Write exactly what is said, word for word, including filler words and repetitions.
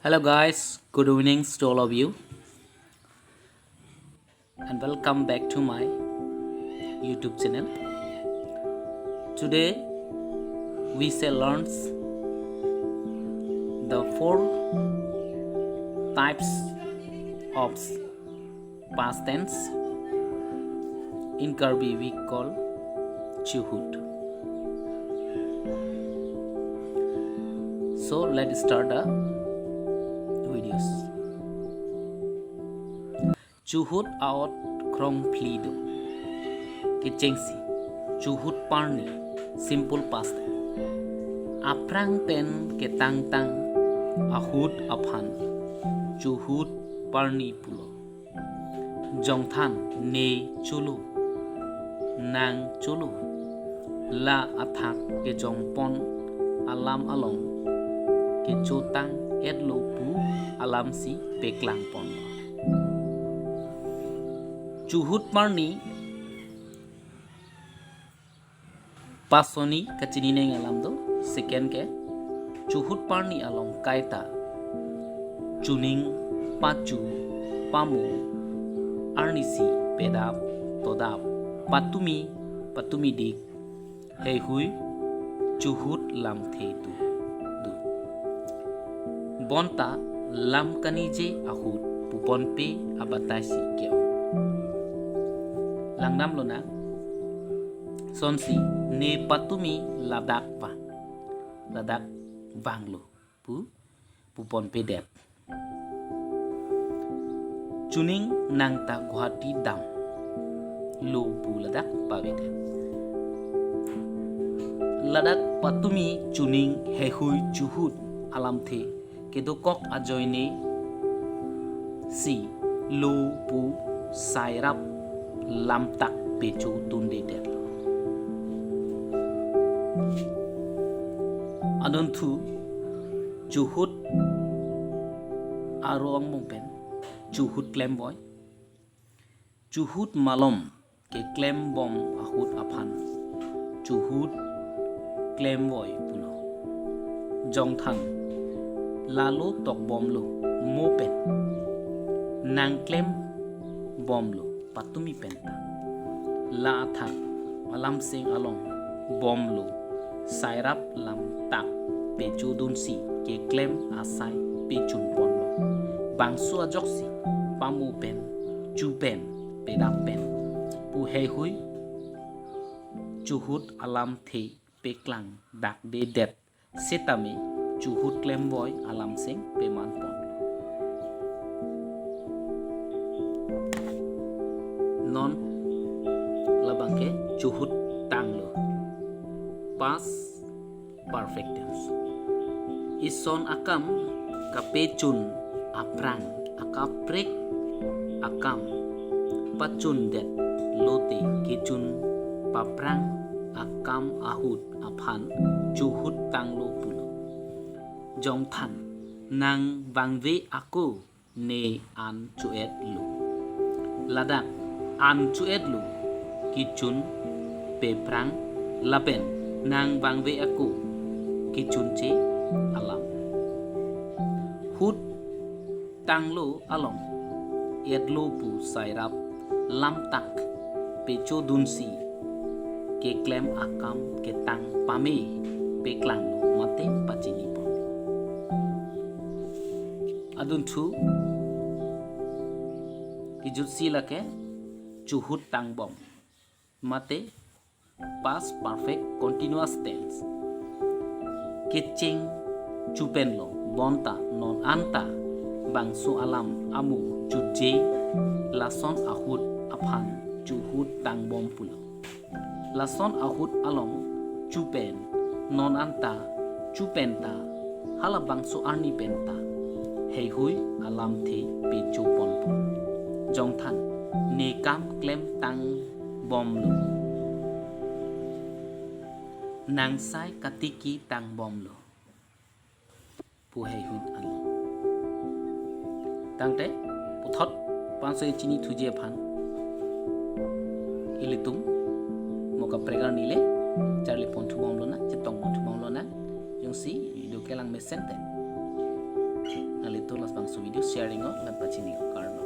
Hello guys, good evening to all of you and welcome back to my YouTube channel. Today we shall learn the four types of past tense. In Karbi we call chuhut. So let's start the videos. Chuhut a-ot krongphli do. Kechengsi, chuhut parni, simple past tense. Aphrang pen ketangtang ahut aphan chuhut parni pulo. Jongthan ne cholo, nang cholo, la athak kejongpon alam along kechotang-etlo pu alamsi peklangponlo. Chuhut parni pasoni kachinine alam do. Second ke, chuhut parni along kaita chuning, pachu, pamo, arnisi, pedap, todap, patumi, patumidik, heihui, chuhut lamthe tu do. Bonta lam kaningje ahut puponpe abataisi ke-ong. Langdamlonang. Sonsi ne patumi ladak vang, ladak vanglo pu puponpedet. Chuning nangta Guwahati damlo pu ladak pavedet. Ladak patumi chuning heihui chuhut alamthe kedokok ajoine si lo pu sairap lamtak pechodundedetlo. Adunthu chuhut aro angbong pen chuhut klemboi. Chuhut malom keklembom ahut aphan chuhut klemboi pulo. Jongthan lalo tokbomlo mo pen, nang klembomlo patumi penta. La athak alamseng along bomlo sairap lamtak pechodunsi keklem asai pechunponlo. Bangso ajoksi pamo pen, chu pen, pedap pen pu heihui chuhut alamthe peklangdakdedet setame chuhut klemboi alamseng pemanpon. Non labangke chuhut tanglo. Past perfect tense. Ison akam kapechun aphrang akaprek akam pachundet lote kechun paphrang akam ahut aphan chuhut tanglo pulo. Jongthan nang vangve ako ne an cho-etlo. Ladak an cho-etlo kechun paphrang lapen nang vangve ako kechunche alam. Hut tanglo along etlo pu sairap lamtak pechodunsi keklem akam ketang pame peklanglo mate pachinipon. Adunthu kejutsi lake chuhut tangbom mate past perfect continuous tense. Kecheng chupenlo bonta non anta bangso alam amo chuje lason ahut aphan chuhut tangbom pulo. Lason ahut along chupen non anta chupenta halabangso arni penta heihui alamthe pechoponpon. Jongthan ne kam klem tangbomlo, nang sai katiki tangbomlo pu heihui anlo. Tangte puthot panso chinithuje aphan ilitum mo kaprek arni le charlipon thubomlonang, chetongpon thubomlonang. Jongsi video kelang mesen te, nangli Laso labangso video share ning-o, lapen pachini ning-o, kardom.